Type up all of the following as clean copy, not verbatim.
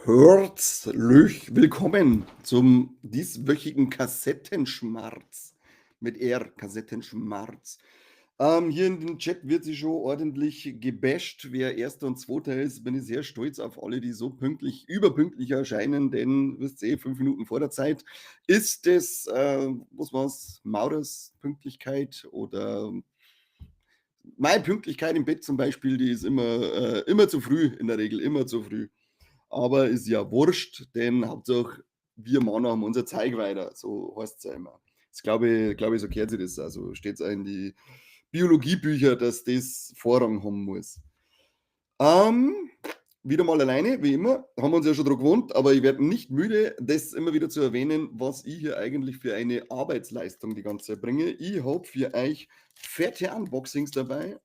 Herzlich willkommen zum dieswöchigen Kassettenschmarz. Mit R, Kassettenschmarz. Hier in dem Chat wird sich schon ordentlich gebasht. Wer Erster und Zweiter ist, bin ich sehr stolz auf alle, die so pünktlich, überpünktlich erscheinen, denn, wisst ihr, 5 Minuten vor der Zeit ist das, was war's, Maurers Pünktlichkeit oder meine Pünktlichkeit im Bett zum Beispiel, die ist immer zu früh, in der Regel, immer zu früh. Aber ist ja wurscht, denn Hauptsache, wir Männer haben unser Zeug weiter, so heißt es ja immer. Das glaube ich, so gehört sich das. Also steht es auch in die Biologiebücher, dass das Vorrang haben muss. Wieder mal alleine, wie immer. Haben wir uns ja schon dran gewohnt, aber ich werde nicht müde, das immer wieder zu erwähnen, was ich hier eigentlich für eine Arbeitsleistung die ganze Zeit bringe. Ich habe für euch fette Unboxings dabei.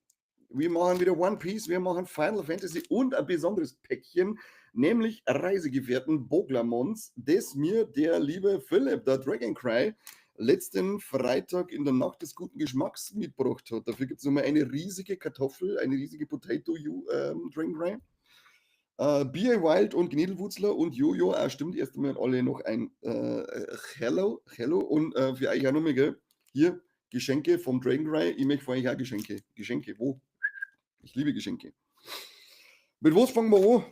Wir machen wieder One Piece, wir machen Final Fantasy und ein besonderes Päckchen, nämlich Reisegefährten Boglamons, das mir der liebe Philipp, der Dragon Cry, letzten Freitag in der Nacht des guten Geschmacks mitgebracht hat. Dafür gibt es nochmal eine riesige Kartoffel, eine riesige Potato You, Dragon Cry. B.A. Wild und Gnedelwurzler und Jojo, ah, stimmt, erst einmal an alle noch ein Hello, Hello und für euch auch nochmal, gell? Hier, Geschenke vom Dragon Cry. Ich möchte für euch auch Geschenke. Geschenke, wo? Ich liebe Geschenke. Mit was fangen wir an?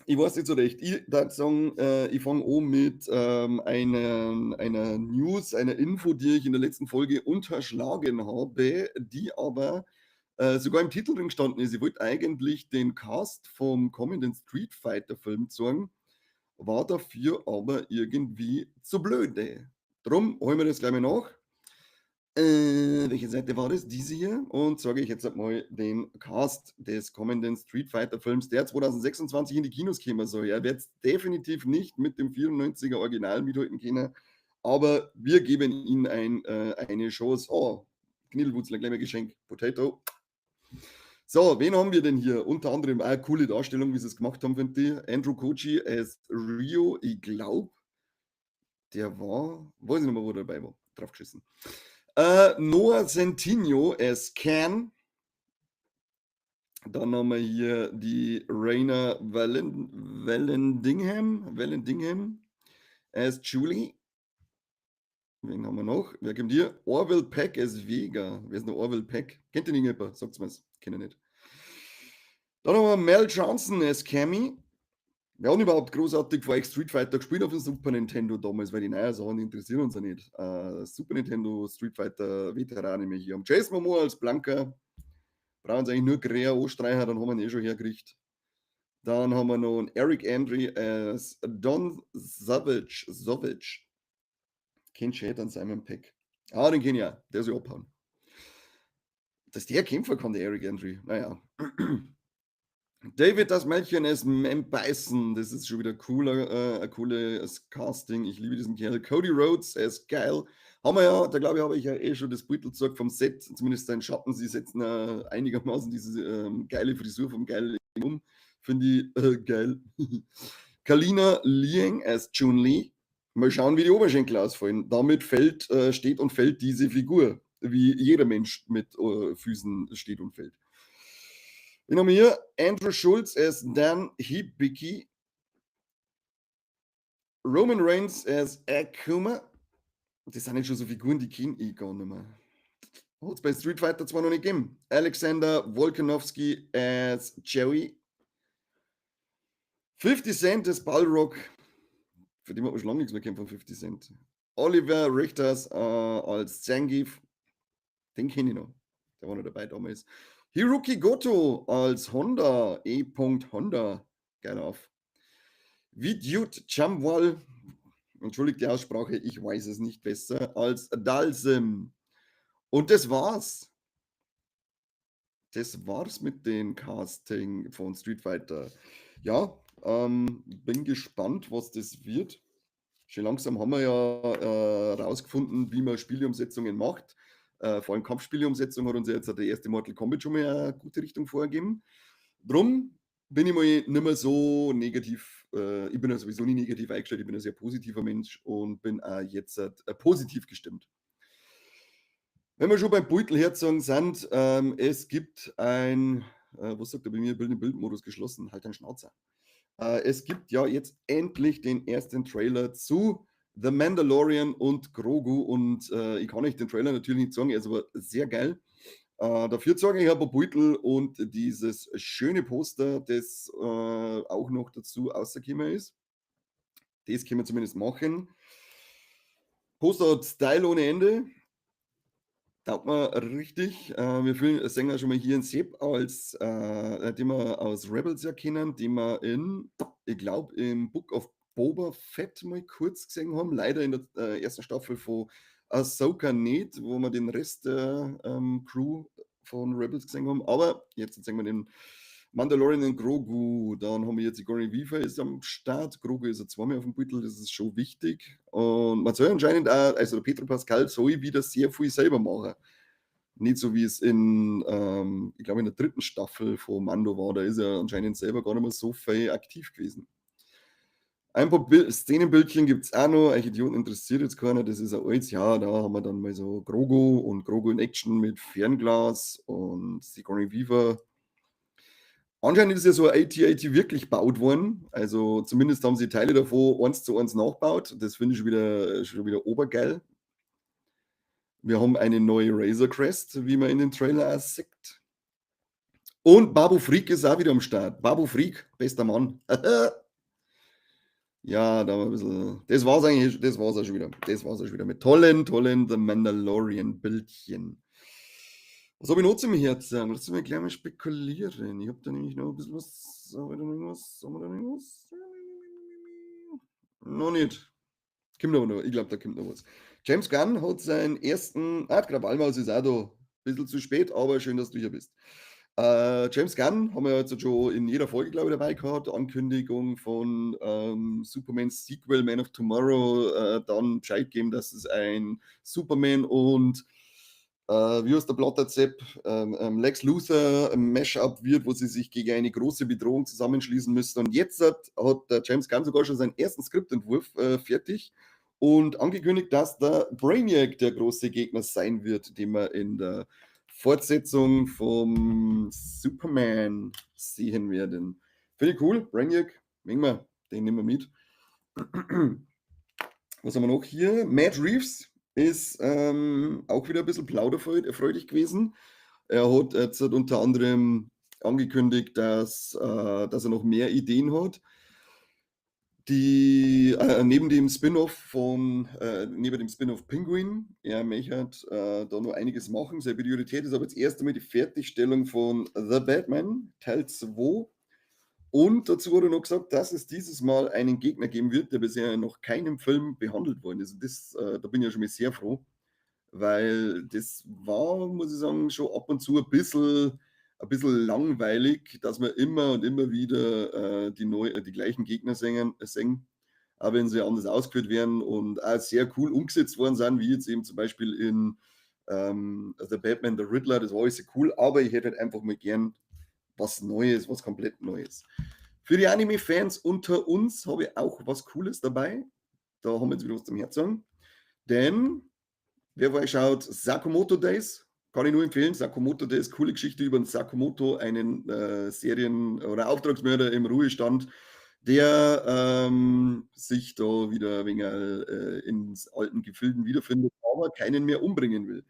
Ich weiß nicht so recht. Ich würde sagen, ich fange an mit einer News, einer Info, die ich in der letzten Folge unterschlagen habe, die aber sogar im Titel drin gestanden ist. Ich wollte eigentlich den Cast vom kommenden Street Fighter Film zeigen, war dafür aber irgendwie zu blöde. Drum holen wir das gleich mal nach. Welche Seite war das? Diese hier. Und sage ich jetzt mal den Cast des kommenden Street Fighter Films, der 2026 in die Kinos kommen soll. Er wird definitiv nicht mit dem 94er Original mithalten können, aber wir geben ihm eine Chance. Oh, Kniddelwurzler, gleich mal Geschenk. Potato. So, wen haben wir denn hier? Unter anderem auch eine coole Darstellung, wie sie es gemacht haben, finde ich. Andrew Koji als Ryu, ich glaube, der war, weiß ich nicht mehr, wo der dabei war, draufgeschissen. Noah Centineo als Ken. Dann haben wir hier die Raina Vallandingham als Julie. Wen haben wir noch? Wer kommt hier? Orville Peck als Vega. Wer ist denn Orville Peck? Kennt ihr nicht jemand? Sagt's mir's. Kenn ich nicht. Dann haben wir Mel Johnson als Cammy. Wir haben überhaupt großartig vor Street Fighter gespielt auf dem Super Nintendo damals, weil die neuen Sachen interessieren uns ja nicht. Super Nintendo Street Fighter Veterane wir hier haben. Jason Momoa als Blanka. Brauchen sie eigentlich nur Grea anstreichen, dann haben wir ihn eh schon hergekriegt. Dann haben wir noch einen Eric Andre als Don Savage. Savage. Kennt schon dann Simon Pegg. Ah, den kenn ich auch. Der soll abhauen. Dass der kämpfen kann, der Eric Andre. Naja. David Dastmalchian als M. Bison, das ist schon wieder ein cooles Casting. Ich liebe diesen Kerl. Cody Rhodes als Guile. Haben wir ja, da glaube ich, habe ich ja eh schon das Bild gezeigt vom Set, zumindest sein Schatten. Sie setzen einigermaßen diese geile Frisur vom Guile um. Finde ich geil. Callina Liang als Chun-Li. Mal schauen, wie die Oberschenkel ausfallen. Damit steht und fällt diese Figur, wie jeder Mensch mit Füßen steht und fällt. Wen haben wir hier? Andrew Schulz als Dan Hibiki. Roman Reigns als Akuma. Das sind nicht schon so Figuren, die kenne ich gar nicht mehr. Hat es bei Street Fighter zwar noch nicht gegeben. Alexander Volkanovski als Joey. 50 Cent als Balrog. Für den hat man schon lange nichts mehr gekannt von 50 Cent. Oliver Richters als Zangief. Den kenne ich noch. Der war noch dabei damals. Hiroki Goto als Honda. E. Honda. Geil auf. Vidyut Jamwal. Entschuldigt die Aussprache, ich weiß es nicht besser, als Dhalsim. Und das war's. Das war's mit dem Casting von Street Fighter. Ja, bin gespannt, was das wird. Schon langsam haben wir ja rausgefunden, wie man Spieleumsetzungen macht. Vor allem Kampfspieleumsetzung hat uns ja jetzt der erste Mortal Kombat schon mal eine gute Richtung vorgegeben. Drum bin ich mal nicht mehr so negativ. Ich bin ja sowieso nie negativ eingestellt, ich bin ein sehr positiver Mensch und bin auch jetzt positiv gestimmt. Wenn wir schon beim Beutel herzogen sind, es gibt ein Was sagt er bei mir? Bild im Bildmodus geschlossen. Halt deinen Schnauzer. Es gibt ja jetzt endlich den ersten Trailer zu The Mandalorian und Grogu und ich kann euch den Trailer natürlich nicht sagen, er ist aber sehr geil. Dafür zeige ich ein paar Beutel und dieses schöne Poster, das auch noch dazu rausgekommen ist. Das können wir zumindest machen. Poster hat Style ohne Ende. Taugt mir richtig. Wir sehen ja schon mal hier einen Sepp, den wir aus Rebels ja kennen, den wir in, ich glaube, im Book of Boba Fett mal kurz gesehen haben. Leider in der ersten Staffel von Ahsoka nicht, wo wir den Rest der Crew von Rebels gesehen haben. Aber jetzt sehen wir den Mandalorian und Grogu. Dann haben wir jetzt Sigourney Weaver ist am Start. Grogu ist ja zweimal auf dem Beutel, das ist schon wichtig. Und man soll anscheinend auch, also der Pedro Pascal soll wieder sehr viel selber machen. Nicht so, wie es in, ich glaube, in der dritten Staffel von Mando war. Da ist er anscheinend selber gar nicht mehr so viel aktiv gewesen. Ein paar Szenenbildchen gibt es auch noch. Euch Idioten interessiert jetzt keiner, das ist ein altes. Ja, da haben wir dann mal so Grogu und Grogu in Action mit Fernglas und Sigourney Weaver. Anscheinend ist ja so ein AT-AT wirklich gebaut worden. Also zumindest haben sie Teile davon 1:1 nachgebaut. Das finde ich schon wieder obergeil. Wir haben eine neue Razor Crest, wie man in den Trailer auch sieht. Und Babu Frik ist auch wieder am Start. Babu Frik, bester Mann. Ja, da war ein bisschen. Das war's eigentlich, das war's auch schon wieder. Das war's auch schon wieder mit tollen, tollen The Mandalorian-Bildchen. Was habe ich noch zum Herzen? Lass mich gleich mal spekulieren. Ich habe da nämlich noch ein bisschen was. Haben wir da noch was? Haben wir da noch was? Noch nicht. Kommt aber noch. Ich glaube, da kommt noch was. James Gunn hat seinen ersten. Ah, Krawallmaus ist auch da. Bisschen zu spät, aber schön, dass du hier bist. James Gunn haben wir jetzt schon in jeder Folge, glaube ich, dabei gehabt. Ankündigung von Superman Sequel, Man of Tomorrow, dann Bescheid geben, dass es ein Superman und wie heißt der Blatter-Zepp, Lex Luthor Mashup wird, wo sie sich gegen eine große Bedrohung zusammenschließen müssen. Und jetzt hat der James Gunn sogar schon seinen ersten Skriptentwurf fertig und angekündigt, dass der Brainiac der große Gegner sein wird, den wir in der Fortsetzung vom Superman sehen werden. Finde ich cool. Brainiac, wir, den nehmen wir mit. Was haben wir noch hier? Matt Reeves ist auch wieder ein bisschen plauderfreudig gewesen. Er hat jetzt unter anderem angekündigt, dass er noch mehr Ideen hat. Die neben dem Spin-off Penguin, er möchte da noch einiges machen. Seine Priorität ist aber jetzt erst einmal die Fertigstellung von The Batman Teil 2. Und dazu wurde noch gesagt, dass es dieses Mal einen Gegner geben wird, der bisher noch keinem Film behandelt worden ist. Und da bin ich ja schon mal sehr froh, weil das war, muss ich sagen, schon ab und zu ein bisschen langweilig, dass man immer und immer wieder die gleichen Gegner sehen, auch wenn sie anders ausgeführt werden und auch sehr cool umgesetzt worden sind, wie jetzt eben zum Beispiel in The Batman, The Riddler, das war alles sehr cool, aber ich hätte halt einfach mal gern was Neues, was komplett Neues. Für die Anime-Fans unter uns habe ich auch was Cooles dabei. Da haben wir jetzt wieder was zum Herzen. Denn, wer von euch schaut, Sakamoto Days, kann ich nur empfehlen. Sakamoto Days, coole Geschichte über den Sakamoto, einen Serien- oder Auftragsmörder im Ruhestand, der sich da wieder ein wenig ins alten Gefilden wiederfindet, aber keinen mehr umbringen will.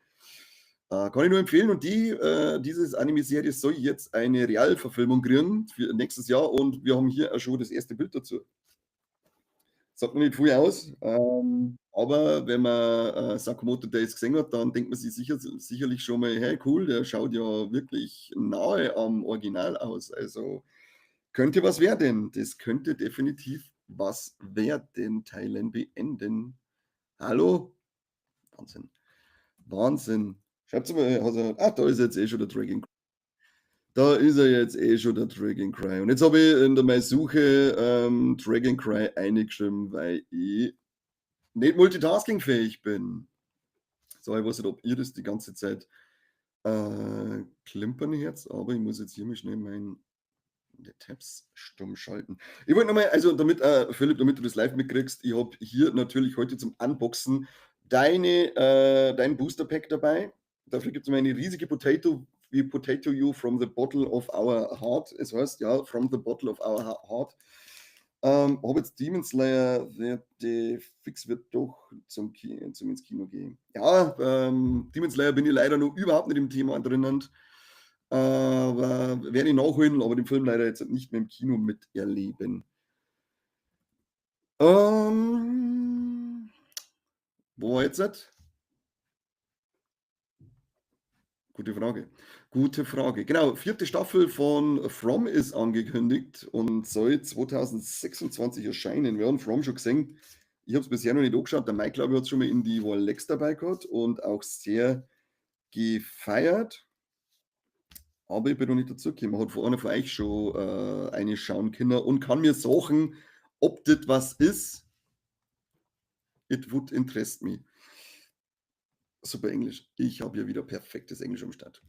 Kann ich nur empfehlen. Und dieses Anime-Serie soll jetzt eine Realverfilmung kriegen für nächstes Jahr und wir haben hier auch schon das erste Bild dazu. Sagt noch nicht viel aus, aber wenn man Sakamoto Days gesehen hat, dann denkt man sich sicherlich schon mal: „Hey cool, der schaut ja wirklich nahe am Original aus.“ Also, könnte was werden. Das könnte definitiv was werden. Teilen beenden. Hallo? Wahnsinn. Wahnsinn. Schaut's mal, also, ah, da ist jetzt eh schon der Dragon. Da ist er jetzt eh schon, der Dragon Cry. Und jetzt habe ich in der meiner Suche Dragon Cry eingeschrieben, weil ich nicht multitaskingfähig bin. So, ich weiß nicht, ob ihr das die ganze Zeit klimpern hört, aber ich muss jetzt hier mal schnell meine Tabs stumm schalten. Ich wollte nochmal, also damit, Philipp, damit du das live mitkriegst, ich habe hier natürlich heute zum Unboxen dein Booster Pack dabei. Dafür gibt es mal eine riesige Potato. We potato you from the bottle of our heart. Es heißt ja, from the bottle of our heart. Habe jetzt Demon Slayer, der fix wird doch zum ins Kino gehen. Ja, Demon Slayer bin ich leider noch überhaupt nicht im Thema drinnen. Aber werde ich nachholen, aber den Film leider jetzt nicht mehr im Kino miterleben. Wo war jetzt? Gute Frage. Gute Frage. Genau, 4. Staffel von From ist angekündigt und soll 2026 erscheinen. Wir haben From schon gesehen. Ich hab's bisher noch nicht angeschaut. Der Mike, glaube ich, hat's schon mal in die Walex dabei gehabt und auch sehr gefeiert. Aber ich bin noch nicht dazugekommen. Hat einer von euch schon eine schauen können und kann mir sagen, ob das was ist. It would interest me. Super Englisch. Ich habe hier wieder perfektes Englisch am Start.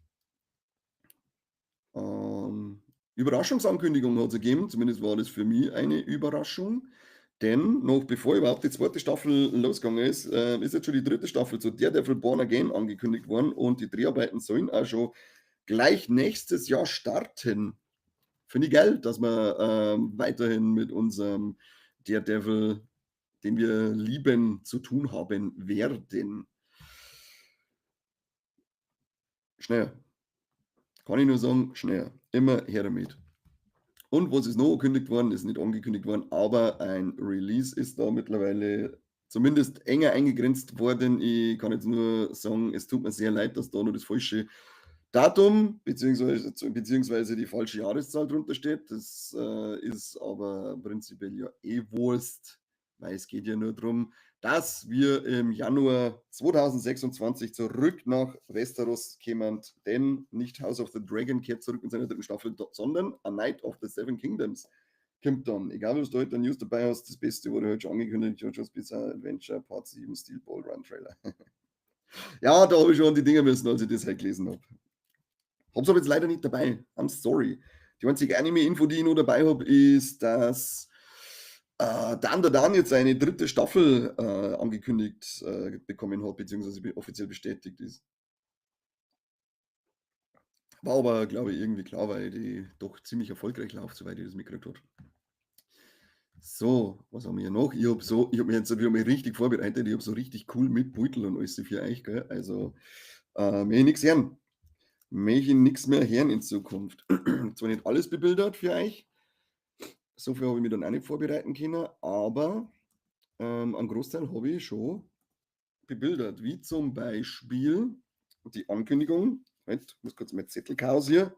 Überraschungsankündigung hat es gegeben. Zumindest war das für mich eine Überraschung. Denn noch bevor überhaupt die zweite Staffel losgegangen ist, ist jetzt schon die dritte Staffel zu Daredevil Born Again angekündigt worden. Und die Dreharbeiten sollen auch schon gleich nächstes Jahr starten. Finde ich geil, dass wir weiterhin mit unserem Daredevil, den wir lieben, zu tun haben werden. Schneller. Kann ich nur sagen, schneller. Immer her damit. Und was ist noch angekündigt worden? Ist nicht angekündigt worden, aber ein Release ist da mittlerweile zumindest enger eingegrenzt worden. Ich kann jetzt nur sagen, es tut mir sehr leid, dass da noch das falsche Datum beziehungsweise die falsche Jahreszahl drunter steht. Das ist aber prinzipiell ja eh Wurst, weil es geht ja nur darum, dass wir im Januar 2026 zurück nach Westeros kämen, denn nicht House of the Dragon kehrt zurück in seiner dritten Staffel, sondern A Knight of the Seven Kingdoms kommt dann. Egal, was du heute an News dabei hast, das Beste wurde heute schon angekündigt, JoJo's Bizarre Adventure Part 7 Steel Ball Run Trailer. Ja, da habe ich schon an die Dinger müssen, als ich das heute gelesen hab. Hab's aber jetzt leider nicht dabei. I'm sorry. Die einzige Anime-Info, die ich noch dabei hab, ist, dass Dandadan jetzt eine dritte Staffel angekündigt bekommen hat, beziehungsweise offiziell bestätigt ist. War aber, glaube ich, irgendwie klar, weil die doch ziemlich erfolgreich läuft, soweit ich das mitgekriegt hab. So, was haben wir hier noch? Ich hab mich jetzt wieder mal richtig vorbereitet. Ich hab so richtig cool mit Beutel und alles für euch, gell? Also möchte ich nix hören. Möchte ich nix mehr hören in Zukunft. Zwar nicht alles bebildert für euch. So viel habe ich mich dann auch nicht vorbereiten können, aber einen Großteil habe ich schon bebildert. Wie zum Beispiel die Ankündigung. Halt, ich muss kurz mein Zettelchaos hier.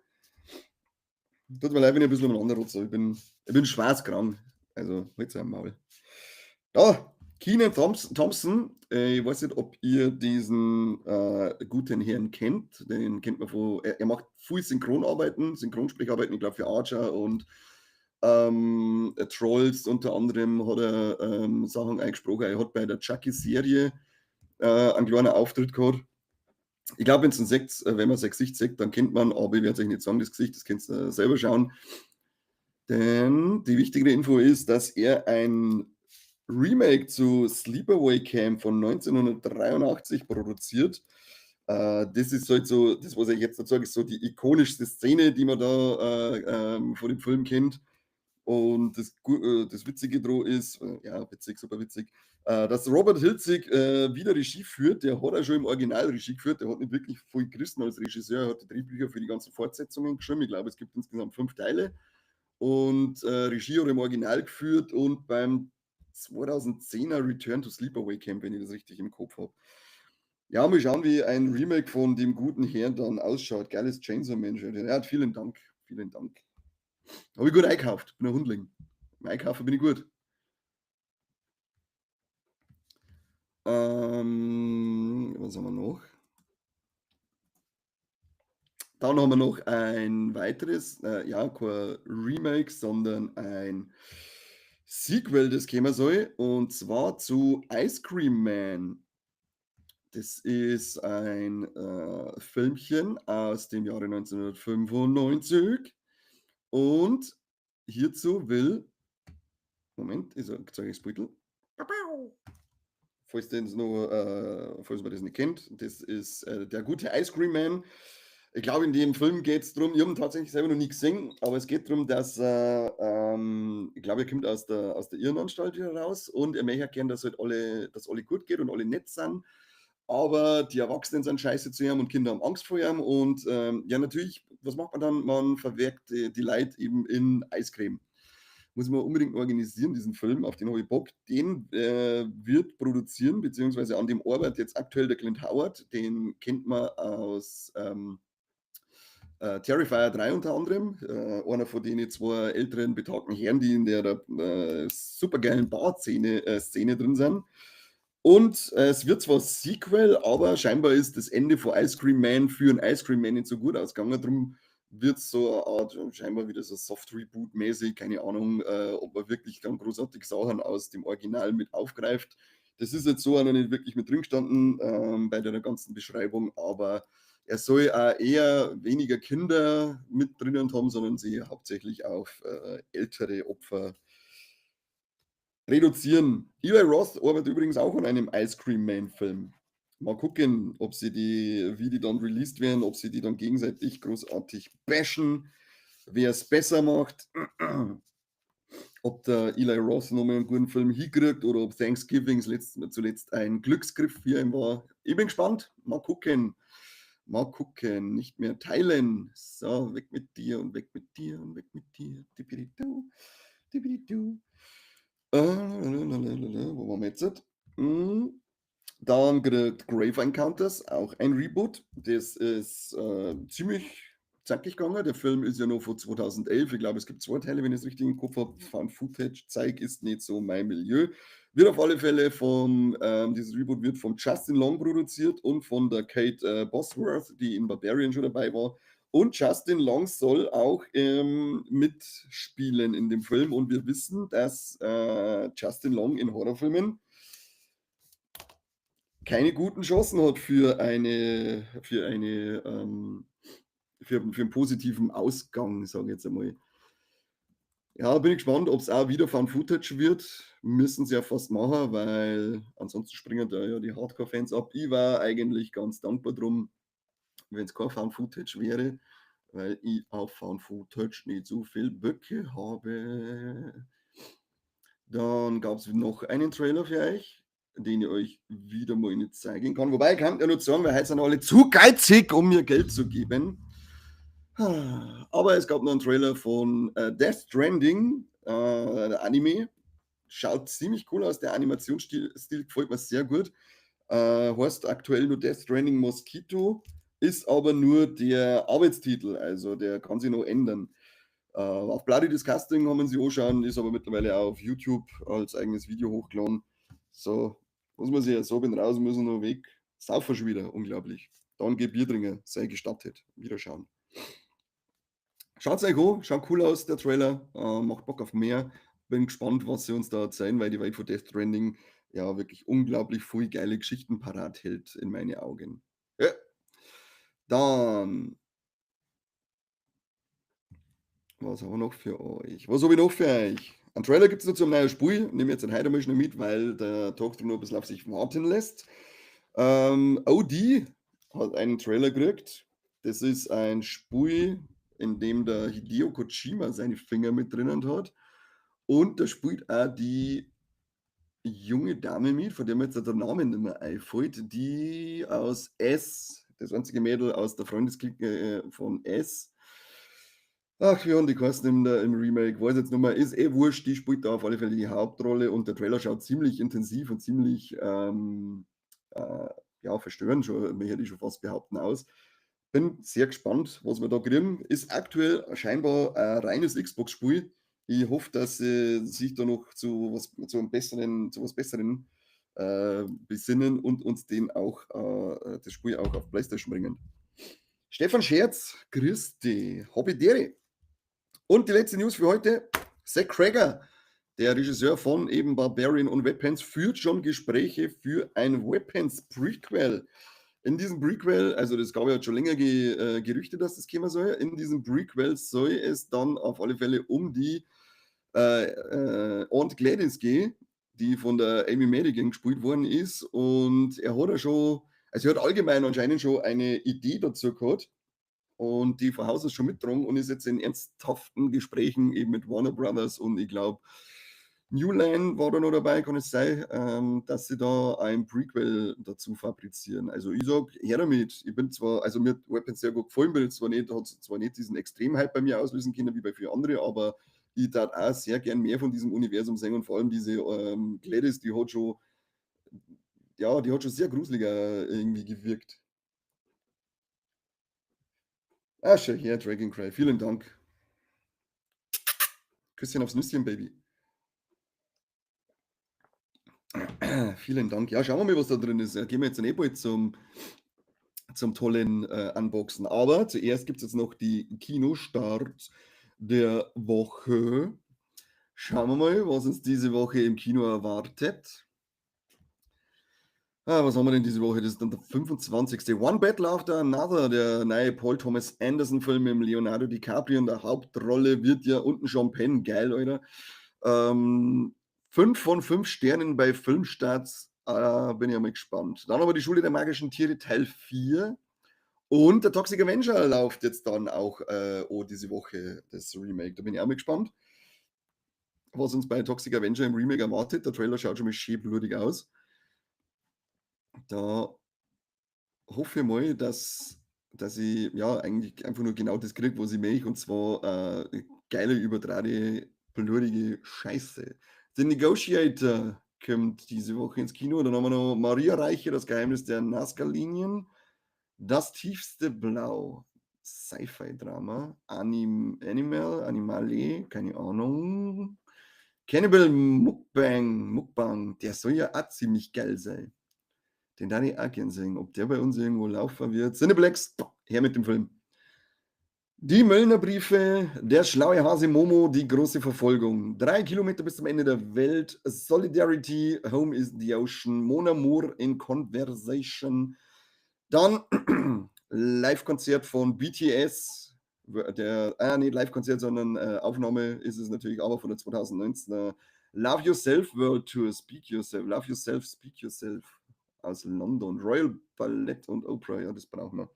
Tut mir leid, wenn ich ein bisschen umeinander rotze. Ich bin schwarzkrank. Also, halt's am Maul. Da, Kenan Thompson. Ich weiß nicht, ob ihr diesen guten Herrn kennt. Den kennt man von, er macht viel Synchronarbeiten, Synchronsprecharbeiten, ich glaub, für Archer und Trolls unter anderem hat er Sachen eingesprochen. Er hat bei der Chucky-Serie einen kleinen Auftritt gehabt. Ich glaub, wenn's ihn seht, wenn man sein Gesicht sieht, dann kennt man, aber ich werde es euch nicht sagen, das Gesicht, das könnt ihr selber schauen. Denn die wichtigere Info ist, dass er ein Remake zu Sleepaway Camp von 1983 produziert. Das ist halt so, das, was ich jetzt dazu sage, ist so die ikonischste Szene, die man da vor dem Film kennt. Und das Witzige dran ist, ja, witzig, super witzig, dass Robert Hiltzik wieder Regie führt. Der hat auch schon im Original Regie geführt. Der hat nicht wirklich viel gerissen als Regisseur. Er hat die Drehbücher für die ganzen Fortsetzungen geschrieben. Ich glaube, es gibt insgesamt 5 Teile. Und Regie hat er im Original geführt und beim 2010er Return to Sleepaway Camp, wenn ich das richtig im Kopf hab. Ja, mal schauen, wie ein Remake von dem guten Herrn dann ausschaut. Geiles Chainsaw Man. Ja, vielen Dank. Vielen Dank. Hab ich gut eingekauft. Bin ein Hundling. Im Einkaufen bin ich gut. Was haben wir noch? Dann haben wir noch ein weiteres, ja, kein Remake, sondern ein Sequel, das kommen soll, und zwar zu Ice Cream Man. Das ist ein Filmchen aus dem Jahre 1995 und hierzu will, Moment, ich zeige euch das Bild. Falls, den's noch falls man das nicht kennt, das ist der gute Ice Cream Man. Ich glaube, in dem Film geht es darum, ich habe ihn tatsächlich selber noch nie gesehen, aber es geht darum, dass ich glaube, er kommt aus der Irrenanstalt wieder raus und er möchte gern, dass alle gut geht und alle nett sind. Aber die Erwachsenen sind scheiße zu ihm und Kinder haben Angst vor ihm. Und ja, natürlich, was macht man dann? Man verwerkt die Leute eben in Eiscreme. Muss man unbedingt organisieren, diesen Film, auf den habe ich Bock. Den wird produzieren, beziehungsweise an dem arbeitet jetzt aktuell der Clint Howard. Den kennt man aus Terrifier 3 unter anderem. Einer von den zwei älteren betagten Herren, die in der supergeilen Bar-Szene Szene drin sind. Und es wird zwar Sequel, aber scheinbar ist das Ende von Ice Cream Man für einen Ice Cream Man nicht so gut ausgegangen. Darum wird es so eine Art, scheinbar wieder so Soft-Reboot-mäßig, keine Ahnung, ob man wirklich dann großartig Sachen aus dem Original mit aufgreift. Das ist jetzt so auch noch nicht wirklich mit drin gestanden bei der ganzen Beschreibung, aber er soll auch eher weniger Kinder mit drinnen haben, sondern sie hauptsächlich auf ältere Opfer reduzieren. Eli Roth arbeitet übrigens auch an einem Ice Cream Man Film. Mal gucken, ob sie die, wie die dann released werden, ob sie die dann gegenseitig großartig bashen, wer es besser macht, ob der Eli Roth nochmal einen guten Film hinkriegt oder ob Thanksgiving zuletzt ein Glücksgriff für ihn war. Ich bin gespannt. Mal gucken. Mal gucken. Nicht mehr teilen. So, weg mit dir und weg mit dir und weg mit dir. Dippidi-du, dippidi-du. Wo waren wir jetzt? Dann kriegt Grave Encounters auch ein Reboot. Das ist ziemlich zackig gegangen. Der Film ist ja noch von 2011. Ich glaube, es gibt zwei Teile, wenn ich es richtig im Kopf habe. Found Footage Zeug ist nicht so mein Milieu. Wird auf alle Fälle dieses Reboot wird von Justin Long produziert und von der Kate Bosworth, die in Barbarian schon dabei war. Und Justin Long soll auch mitspielen in dem Film. Und wir wissen, dass Justin Long in Horrorfilmen keine guten Chancen hat für einen positiven Ausgang, sage ich jetzt einmal. Ja, bin ich gespannt, ob es auch wieder Found Footage wird. Müssen sie ja fast machen, weil ansonsten springen da ja die Hardcore-Fans ab. Ich war eigentlich ganz dankbar drum, wenn es kein Found Footage wäre, weil ich auf Found Footage nicht so viel Böcke habe. Dann gab es noch einen Trailer für euch, den ich euch wieder mal nicht zeigen kann. Wobei, ich kann ja nur sagen, weil heute sind alle zu geizig, um mir Geld zu geben. Aber es gab noch einen Trailer von Death Stranding, der Anime. Schaut ziemlich cool aus. Der Animationsstil Stil gefällt mir sehr gut. Heißt aktuell nur Death Stranding Mosquito, ist aber nur der Arbeitstitel, also der kann sich noch ändern. Auf Bloody Disgusting haben wir sie anschauen, ist aber mittlerweile auch auf YouTube als eigenes Video hochgeladen. So, muss man sich ja so, bin raus, müssen noch weg. Saufen schon wieder, unglaublich. Dann geh Bier trinken, sei gestattet. Wiederschauen. Schaut's euch an, schaut cool aus, der Trailer, macht Bock auf mehr. Bin gespannt, was sie uns da erzählen, weil die Welt von Death Stranding ja wirklich unglaublich viel geile Geschichten parat hält, in meine Augen. Ja. Dann, was haben wir noch für euch? Was habe ich noch für euch? Ein Trailer gibt es noch zum neuen Spiel. Nehme jetzt heute mal schnell mit, weil der Talk noch ein bisschen auf sich warten lässt. OD hat einen Trailer gekriegt. Das ist ein Spiel, in dem der Hideo Kojima seine Finger mit drinnen hat. Und da spielt auch die junge Dame mit, von der mir jetzt der Name nicht mehr einfällt, die aus Es, das einzige Mädel aus der Freundesclique von Es. Ach, wie haben die geheißen im Remake? Weiß jetzt nicht mehr. Ist eh wurscht, die spielt da auf alle Fälle die Hauptrolle und der Trailer schaut ziemlich intensiv und ziemlich ja, verstörend schon, möchte ich schon fast behaupten, aus. Bin sehr gespannt, was wir da kriegen. Ist aktuell scheinbar ein reines Xbox-Spiel. Ich hoffe, dass sie sich da noch zu was Besseren besinnen und uns das Spiel auch auf PlayStation bringen. Stefan Scherz, grüß dich. Habe Dere. Und die letzte News für heute: Zach Cregger, der Regisseur von eben Barbarian und Weapons, führt schon Gespräche für ein Weapons Prequel. In diesem Prequel, also das gab ja schon länger Gerüchte, dass das kommen soll, in diesem Prequel soll es dann auf alle Fälle um die Aunt Gladys gehen, die von der Amy Madigan gespielt worden ist. Und er hat ja schon, also er hat allgemein anscheinend schon eine Idee dazu gehabt. Und die von Haus aus schon mittragen und ist jetzt in ernsthaften Gesprächen eben mit Warner Brothers und ich glaube, New Line war da noch dabei, kann es sein, dass sie da ein Prequel dazu fabrizieren. Also ich sag, her damit. Ich bin zwar, also mir hat Weapons sehr gut gefallen, bin jetzt zwar nicht, hat zwar nicht diesen Extrem-Hype bei mir auslösen können wie bei vielen anderen, aber ich darf auch sehr gern mehr von diesem Universum sehen und vor allem diese Gladys, die hat schon, ja, die hat schon sehr gruseliger irgendwie gewirkt. Ah, schau her, Dragon Cry. Vielen Dank. Küsschen aufs Nüsschen, Baby. Vielen Dank. Ja, schauen wir mal, was da drin ist. Ja, gehen wir jetzt dann eh bald zum tollen Unboxen. Aber zuerst gibt es jetzt noch die Kinostarts der Woche. Schauen wir mal, was uns diese Woche im Kino erwartet. Ah, was haben wir denn diese Woche? Das ist dann der 25. One Battle After Another, der neue Paul Thomas Anderson-Film mit Leonardo DiCaprio in der Hauptrolle, wird ja unten Sean Penn. Geil, Alter. 5 von 5 Sternen bei Filmstarts. Bin ich ja mal gespannt. Dann aber die Schule der magischen Tiere Teil 4. Und der Toxic Avenger läuft jetzt dann auch oh, diese Woche, das Remake. Da bin ich auch mal gespannt, was uns bei Toxic Avenger im Remake erwartet. Der Trailer schaut schon mal schön blutig aus. Da hoffe ich mal, dass ich ja eigentlich einfach nur genau das kriege, was ich möchte, und zwar geile, übertragene, blutige Scheiße. The Negotiator kommt diese Woche ins Kino. Dann haben wir noch Maria Reiche, das Geheimnis der Nazca-Linien. Das tiefste Blau, Sci-Fi-Drama, Animal, Animale, keine Ahnung. Cannibal Mukbang, Mukbang, der soll ja auch ziemlich geil sein. Den darf ich auch gern sehen, ob der bei uns irgendwo laufen wird. Cineplex, her mit dem Film. Die Möllner Briefe, der schlaue Hase Momo, die große Verfolgung. 3 Kilometer bis zum Ende der Welt, Solidarity, Home is the Ocean, Mon Amour in Conversation. Dann Live-Konzert von BTS, der, nicht Live-Konzert, sondern Aufnahme ist es natürlich aber von der 2019er Love Yourself World Tour, Speak Yourself, Love Yourself, Speak Yourself aus London. Royal Ballet und Opera, ja, das brauchen wir.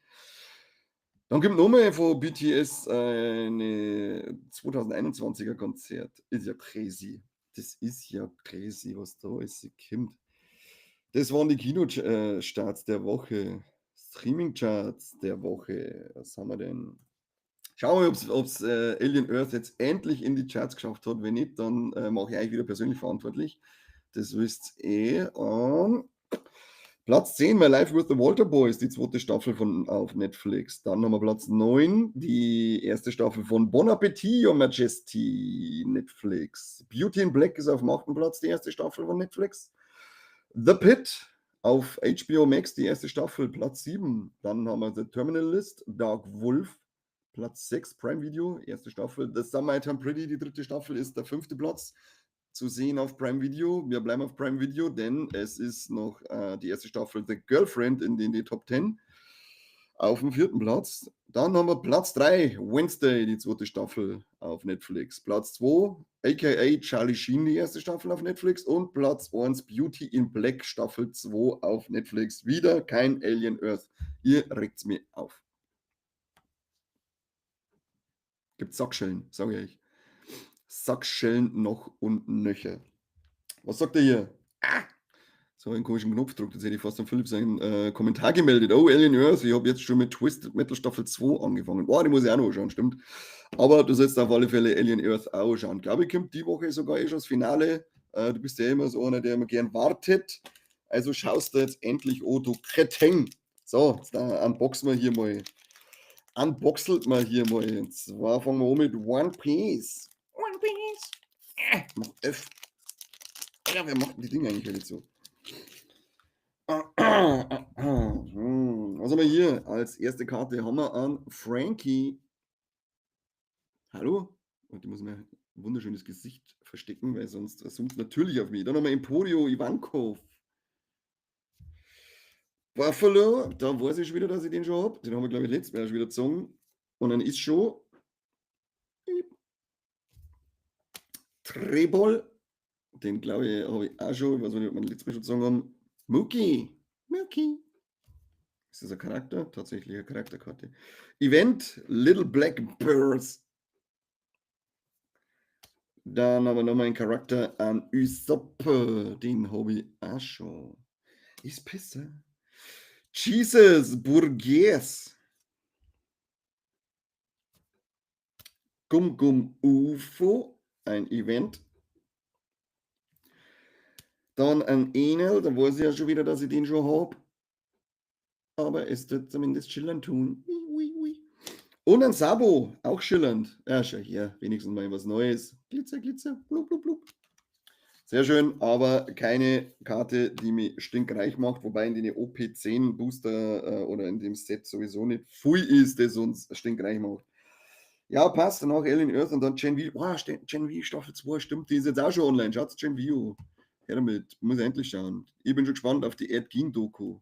Dann kommt nochmal von BTS eine 2021er Konzert. Ist ja crazy. Das ist ja crazy, was da alles kommt. Das waren die Kinostarts der Woche. Streaming-Charts der Woche. Was haben wir denn? Schauen wir mal, ob es Alien Earth jetzt endlich in die Charts geschafft hat. Wenn nicht, dann mache ich euch wieder persönlich verantwortlich. Das wisst ihr eh. Platz 10, My Life with the Walter Boys, die zweite Staffel von auf Netflix. Dann haben wir Platz 9, die erste Staffel von Bon Appetit, Your Majesty, Netflix. Beauty in Black ist auf dem 8. Platz, die erste Staffel von Netflix. The Pitt auf HBO Max, die erste Staffel, Platz 7. Dann haben wir The Terminal List, Dark Wolf, Platz 6, Prime Video, erste Staffel. The Summer I Turned Pretty, die dritte Staffel, ist der 5. Platz zu sehen auf Prime Video. Wir bleiben auf Prime Video, denn es ist noch die erste Staffel The Girlfriend in den Top 10 auf dem 4. Platz. Dann haben wir Platz 3, Wednesday, die zweite Staffel auf Netflix. Platz 2, aka Charlie Sheen, die erste Staffel auf Netflix. Und Platz 1, Beauty in Black, Staffel 2 auf Netflix. Wieder kein Alien Earth. Ihr regt's mir auf. Gibt Sackschellen, sage ich euch. Sackschellen noch und nöcher. Was sagt er hier? Ah, so einen komischen Knopfdruck. Jetzt hätte ich fast an Philipp seinen Kommentar gemeldet. Oh, Alien Earth, ich habe jetzt schon mit Twisted Metal Staffel 2 angefangen. Boah, die muss ich auch noch schauen, stimmt. Aber du sollst auf alle Fälle Alien Earth auch schauen. Glaube ich, kommt die Woche sogar eh schon das Finale. Du bist ja immer so einer, der immer gern wartet. Also schaust du jetzt endlich, oh du Kretin. So, jetzt da unboxen wir hier mal. Unboxelt mal hier mal. Und zwar fangen wir an mit One Piece. One Piece. Mach F. Alter, wer macht denn die Dinge eigentlich alle so? Was haben wir hier? Als erste Karte haben wir an Frankie. Hallo? Und die muss mir ein wunderschönes Gesicht verstecken, weil sonst zoomt natürlich auf mich. Dann haben wir Emporio Ivankov. Buffalo, da weiß ich schon wieder, dass ich den schon hab. Den haben wir, glaube ich, letztes Mal schon wieder gezogen. Und dann ist schon Trebol, den glaube ich, habe ich auch schon, ich weiß nicht, ob wir den letztes Mal schon gezogen haben. Mookie, Mookie. Ist das ein Charakter? Tatsächlich eine Charakterkarte. Event Little Black Birds. Dann haben wir nochmal einen Charakter an Usopp. Den habe ich auch schon. Ist Pisse. Jesus Burgess. Gum Gum UFO. Ein Event. Dann ein Enel, da weiß ich ja schon wieder, dass ich den schon habe. Aber es wird zumindest schillernd tun. Ui, ui, ui. Und ein Sabo, auch schillernd. Ja, schau hier, wenigstens mal was Neues. Glitzer, Glitzer, blub, blub, blub. Sehr schön, aber keine Karte, die mich stinkreich macht, wobei in den OP10 Booster oder in dem Set sowieso nicht viel ist, das uns stinkreich macht. Ja, passt. Danach Alien Earth und dann Gen V. Oh, Gen V Staffel 2, stimmt, die ist jetzt auch schon online. Schaut Gen V. Her damit, muss ich endlich schauen. Ich bin schon gespannt auf die Ed Gein Doku.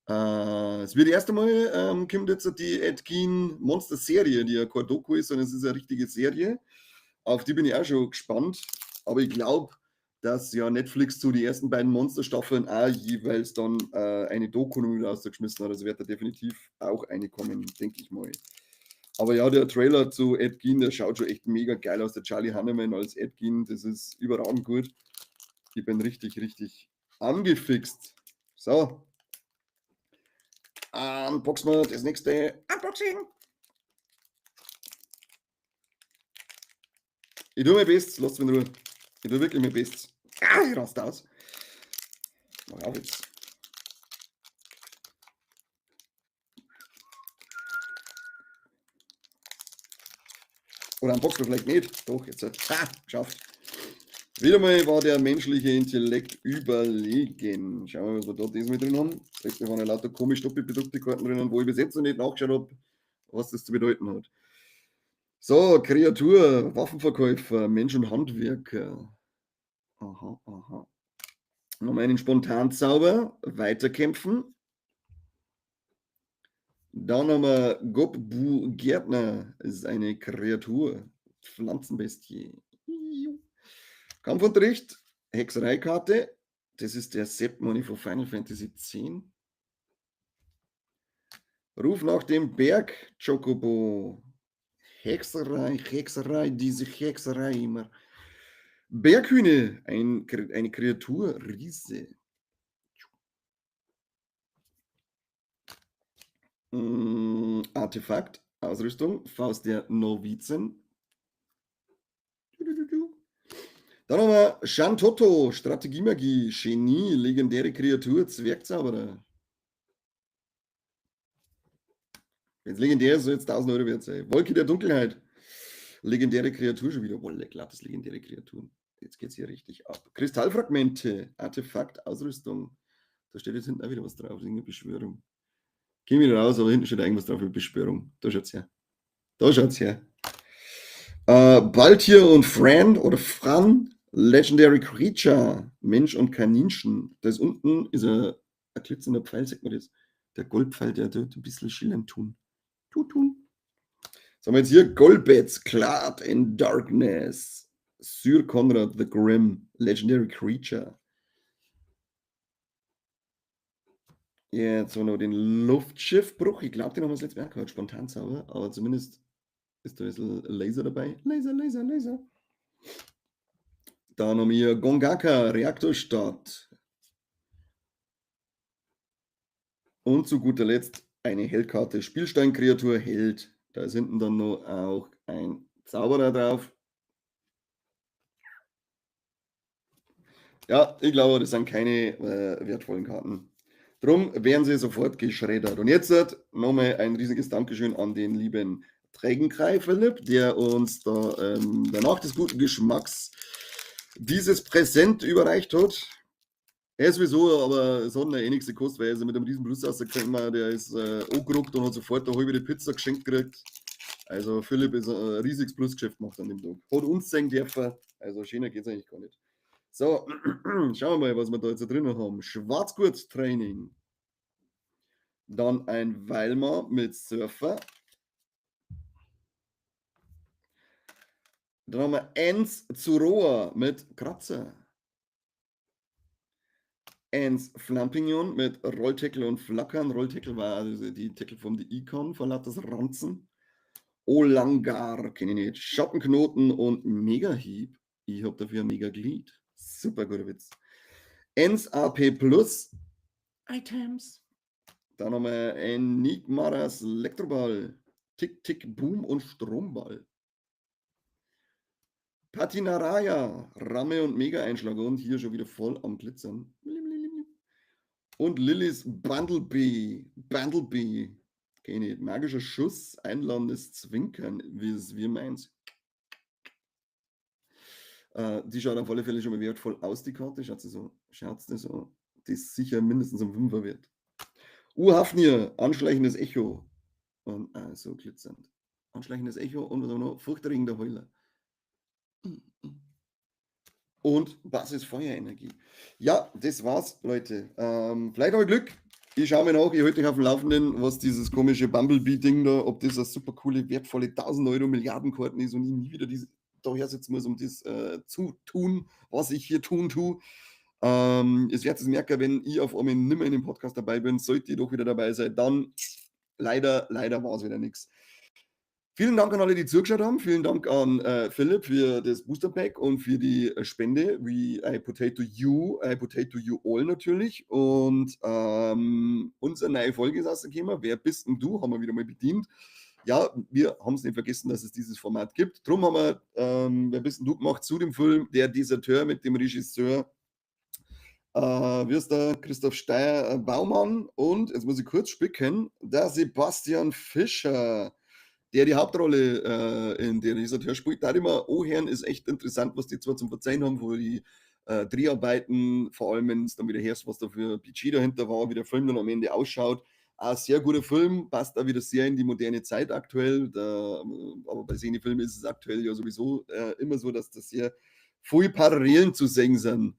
Es wird erst einmal, kommt jetzt die Ed Gein Monster Serie, die ja keine Doku ist, sondern es ist eine richtige Serie. Auf die bin ich auch schon gespannt. Aber ich glaub, dass ja Netflix zu die ersten beiden Monster-Staffeln auch jeweils dann eine Doku noch wieder rausgeschmissen hat. Also wird da definitiv auch eine kommen, denke ich mal. Aber ja, der Trailer zu Ed Gein, der schaut schon echt mega geil aus. Der Charlie Hunnam als Ed Gein, das ist überragend gut. Ich bin richtig, richtig angefixt. So. Unboxen wir das nächste Unboxing. Ich tue mein Bestes, lasst mich in Ruhe. Ich tue wirklich mein Bestes. Ah, ich raste aus. Mach auf jetzt. Oder unboxen wir vielleicht nicht. Doch, jetzt hat ha, geschafft. Wieder mal war der menschliche Intellekt überlegen. Schauen wir mal, was wir da diesmal drin haben. Vielleicht waren ja lauter komisch doppelbedruckte Karten drinnen, wo ich bis jetzt noch nicht nachgeschaut hab, was das zu bedeuten hat. So, Kreatur, Waffenverkäufer, Mensch und Handwerker. Aha, aha. Nochmal einen Spontanzauber, weiterkämpfen. Dann haben wir Gobbu Gärtner, das ist eine Kreatur, Pflanzenbestie. Kampfunterricht, Hexereikarte, das ist der Sepp Money von Final Fantasy X. Ruf nach dem Berg, Chocobo. Hexerei, Hexerei, diese Hexerei immer. Berghühne, eine Kreatur, Riese. Artefakt, Ausrüstung, Faust der Novizen. Dann haben wir Shantoto, Strategiemagie, Genie, legendäre Kreatur, Zwergzauberer. Wenn's legendär ist, soll jetzt 1000 Euro wert sein. Wolke der Dunkelheit. Legendäre Kreatur schon wieder. Wolle, glattes legendäre Kreaturen. Jetzt geht's hier richtig ab. Kristallfragmente, Artefakt, Ausrüstung. Da steht jetzt hinten auch wieder was drauf. Das ist irgendeine Beschwörung. Geh wieder raus, aber hinten steht irgendwas drauf mit Beschwörung. Da schaut's her. Da schaut's her. Baltier und Fran oder Fran, Legendary Creature, Mensch und Kaninchen. Da ist unten ist ein glitzernder Pfeil, sieht man das? Der Goldpfeil, der tut ein bisschen schillern tun. Tut, tun. Was haben wir jetzt hier? Golbez, Clad in Darkness. Syr Konrad the Grim, Legendary Creature. Jetzt haben wir noch den Luftschiffbruch. Ich glaub, den haben wir das letzte Mal gehört, Spontanzauber. Aber zumindest ist da ein bisschen Laser dabei. Laser, Laser, Laser. Dann haben wir Gongaka, Reaktorstadt. Und zu guter Letzt eine Heldkarte, Spielsteinkreatur, Held. Da ist hinten dann noch auch ein Zauberer drauf. Ja, ich glaube, das sind keine wertvollen Karten. Drum werden sie sofort geschreddert. Und jetzt nochmal ein riesiges Dankeschön an den lieben Trägenkrei Philipp, der uns da danach des guten Geschmacks dieses Präsent überreicht hat. Er ist sowieso, aber es hat ihn eh nichts gekostet, weil er ist mit einem riesen Plus rausgekommen, der ist angerückt und hat sofort eine halbe Pizza geschenkt gekriegt. Also Philipp ist ein riesiges Plusgeschäft gemacht an dem Tag. Hat uns sehen dürfen, also schöner geht's eigentlich gar nicht. So, schauen wir mal, was wir da jetzt drin haben. Schwarzgurt-Training. Dann ein Weilmar mit Surfer. Dann haben wir Enz Zuroa mit Kratzer. Eins Flampignon mit Rolltackle und Flackern. Rolltackle war also die Tackle-Form, die ich kann, vor lauter Ranzen. Olangar, kenne ich nicht. Schattenknoten und Mega-Hieb. Ich hab dafür ein Mega-Glied. Super guter Witz. NSAP Plus Items. Dann haben wir Enigmaras Elektroball. Tick, Tick, Boom und Stromball. Patinaraya, Ramme und Mega-Einschlag und hier schon wieder voll am Glitzern. Und Lillys Bundlebee. Bundlebee. Kenn ich nicht. Magischer Schuss, einladendes Zwinkern, wie es wir meint. Die schaut auf alle Fälle schon mal wertvoll aus, die Karte. Schaut sie so, schaut sie so. Die ist sicher mindestens um 5er wert. Uhafnir, anschleichendes Echo. Und so glitzernd. Anschleichendes Echo und was auch noch, furchterregender Heuler. Und Basis Feuerenergie. Ja, das war's, Leute. Vielleicht habe ich Glück. Ich schaue mir nach, ich halte euch auf dem Laufenden, was dieses komische Bumblebee-Ding da, ob das eine super coole, wertvolle 1000 Euro Milliardenkarten ist und ich nie wieder diese, da her sitzen muss, um das zu tun, was ich hier tun tue. Es werdet es merken, wenn ich auf einmal nimmer in dem Podcast dabei bin, sollte ich doch wieder dabei sein, dann leider, leider war es wieder nichts. Vielen Dank an alle, die zugeschaut haben. Vielen Dank an Philipp für das Booster Pack und für die Spende. We I potato you, I potato you all natürlich. Und unsere neue Folge ist rausgekommen. Wer bist denn du? Haben wir wieder mal bedient. Ja, wir haben es nicht vergessen, dass es dieses Format gibt. Drum haben wir Wer bist denn du gemacht zu dem Film Der Deserteur mit dem Regisseur wie ist der? Christoph Steyer Baumann und, jetzt muss ich kurz spicken, der Sebastian Fischer, der die Hauptrolle in Der Deserteur spielt. Da immer anhören, ist echt interessant, was die zwar zum Verzeihen haben, wo die Dreharbeiten, vor allem wenn es dann wieder hörst, was da für Budget dahinter war, wie der Film dann am Ende ausschaut. Ein sehr guter Film, passt auch wieder sehr in die moderne Zeit aktuell. Da, aber bei solchen Filmen ist es aktuell ja sowieso immer so, dass das sehr viele Parallelen zu sehen sind.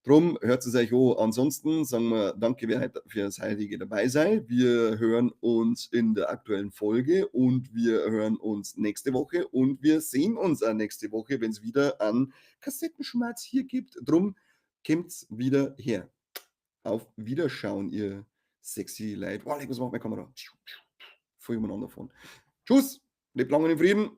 Drum hört es euch an. Ansonsten sagen wir danke fürs heutige dabei sein. Wir hören uns in der aktuellen Folge und wir hören uns nächste Woche und wir sehen uns auch nächste Woche, wenn es wieder an Kassettenschmerz hier gibt. Drum kommt's wieder her. Auf Wiederschauen, ihr sexy Leute. Oh, was macht meine Kamera? Voll umeinander fahren. Tschüss, lebt lange in Frieden.